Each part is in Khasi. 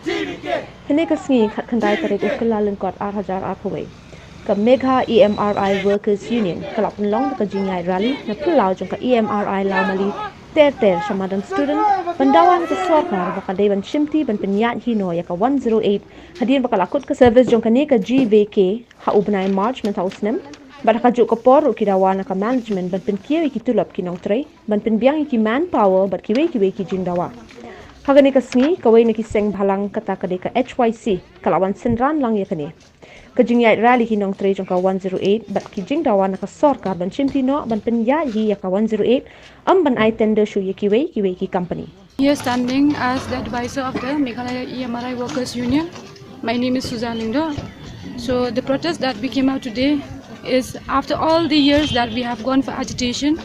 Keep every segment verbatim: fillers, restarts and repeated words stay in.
Hynne ka sngi khatkhyndai tarik u Kyllalyngkot ar hajar arphew wei, ka Megha E M R I Workers Union ka la pynlong da ka jingïaid rally na phyllaw jong ka E M R I Lawmali ter ter sha madan student, ban dawa na ka sorkar ba ka dei ban shimti ban pynïaid hi noh ïa ka one zero eight, hadien ba ka la kut ka service jong kane ka G V K ha u bnai March mynta u snem. Bad ha kajuh ka por ruh ki dawa na ka management ban pynkiew ïa ki tulop ki nongtrei, ban pynbiang ïa ki manpower bad kiwei kiwei ki jingdawa. Ha kane ka sngi, kawei na ki seng bhalang kata ka dei ka H Y C ka la wan synran lang ïa kane ka jingïaid rally ki nongtrei jong ka one zero eight bad ki jingdawa na ka sorkar ban shimti noh ban pynïaid hi ïa ka one zero eight, ym ban ai tender shuh ïa kiwei kiwei ki company. Here standing as the advisor of the Meghalaya E M R I Workers Union, my name is Suzanne Lyngdoh. So the protest that we came out today is after all the years that we have gone for agitation,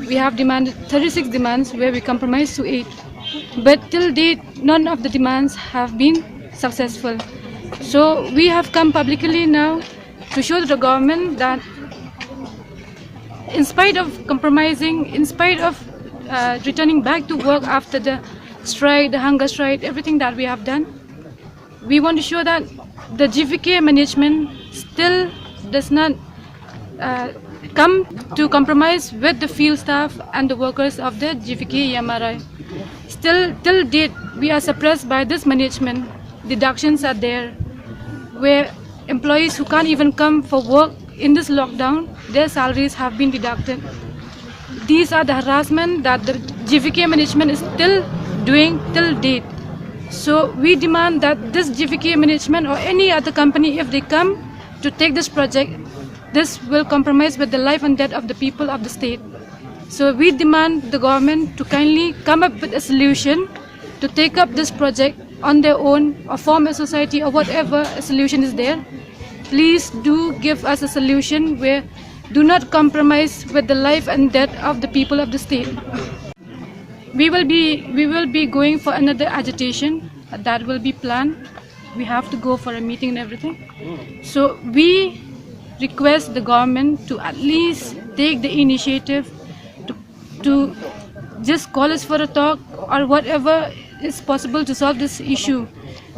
we have demanded thirty-six demands where we compromised to eight. But till date, none of the demands have been successful. So we have come publicly now to show the government that in spite of compromising, in spite of uh, returning back to work after the strike, the hunger strike, everything that we have done, we want to show that the G V K management still does not uh, come to compromise with the field staff and the workers of the G V K E M R I. Still, till date, we are suppressed by this management. Deductions are there, where employees who can't even come for work in this lockdown, their salaries have been deducted. These are the harassment that the G V K management is still doing till date. So we demand that this G V K management or any other company, if they come to take this project, this will compromise with the life and death of the people of the state. So we demand the government to kindly come up with a solution to take up this project on their own or form a society or whatever a solution is there. Please do give us a solution where do not compromise with the life and death of the people of the state. We will be we will be going for another agitation that will be planned. We have to go for a meeting and everything. So we request the government to at least take the initiative to, to just call us for a talk or whatever is possible to solve this issue,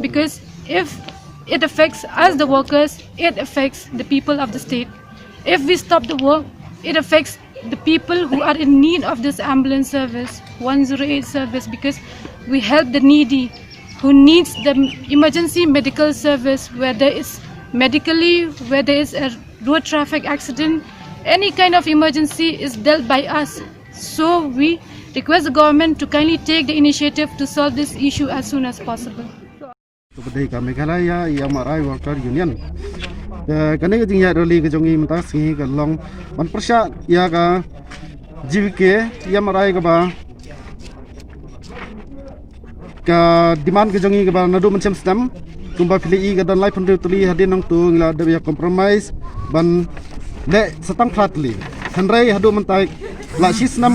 because if it affects us, the workers, it affects the people of the state. If we stop the work, it affects the people who are in need of this ambulance service, one zero eight service, because we help the needy who needs the emergency medical service, whether it's medically, whether it's a road traffic accident, any kind of emergency is dealt by us. So we request the government to kindly take the initiative to solve this issue as soon as possible. To ka dei ka Meghalaya E M R I Worker Union. Te kane ka jingïaid rally ka jong ngi mynta ka sngi ka long ban pyrshah ïa ka G V K E M R I kaba ka demand ka jong ngi kaba naduh mynshem snem, kumba phi la i ka don laiphew hynriew tylli, hadien nangta ngi la dep ïa compromise ban leh sa tang phra tylli. Hynrei haduh mynta la shi snem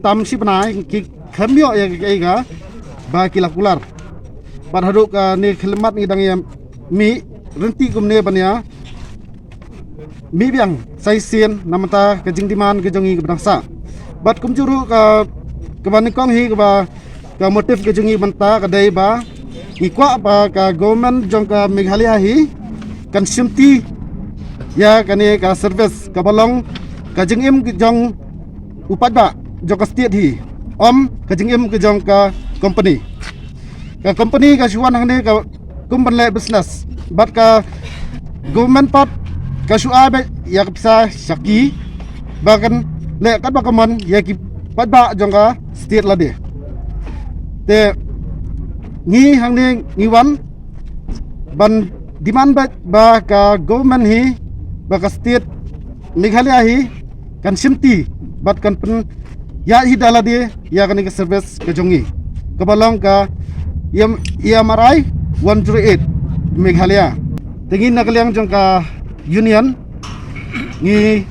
tam shi bnai ki khlem ïoh ïa kaei kaba ki la kular. Bad haduh kane ka khyllipmat ngi dang ïa mih ryntih kumne ban ïa mih biang sa shisien namar ka jingdemand ka jong ngi kaba dang sah. Bad kumjuh ruh ka, kaba nyngkong hi kaba, ka motive ka jong ngi mynta ka dei ba ngi kwah ba ka government jong ka Meghalaya hi kan shimti ïa kane ka service kaba long ka jingim ka jong u paidbah jong ka state hi, ym ka jingim ka jong ka company. Ka company ka shu wan hangne ka kum ban leh business, bad ka government pat ka shu ai beit ïa ka pisa sha ki ba kan leh katba ka mon ïa ki paidbah jong ka state lade. Te ngi hangne ngi wan ban demand beit ba ka government hi, ba ka state Meghalaya hi kan shimti bad kan pynïaid hi da lade ïa kane ka service ka jong ngi kaba long ka E M, E M R I one zero eight Meghalaya. Te ngi na ka liang jong ka union ngi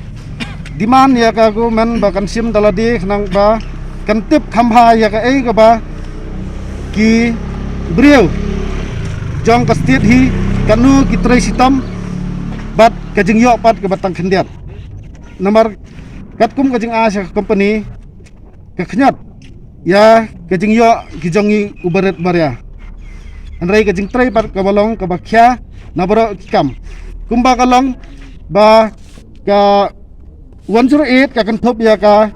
demand ïa ka government ba kan shim da lade khnang ba kan tip kham bha ïa kaei kaba ki briew jong ka state hi katno ki trei shitom bad ka jingïoh pat kaba tang khyndiat. Namar katkum ka jingai sha ka company ka khñiot ïa ka jingïoh ki jong ngi u barit baria. Hynrei ka jingtrei pat kaba long kaba khia na baroh ki kam. Kumba ka long ba ka one zero eight ka kynthup ïa ka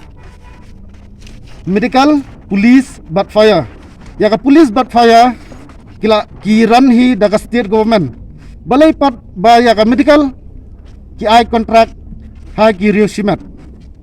medical, police bad fire. Ïa ka police bad fire ki la ki run hi da ka state government. Balei pat ba ïa ka medical ki ai contract ha ki riew shimet.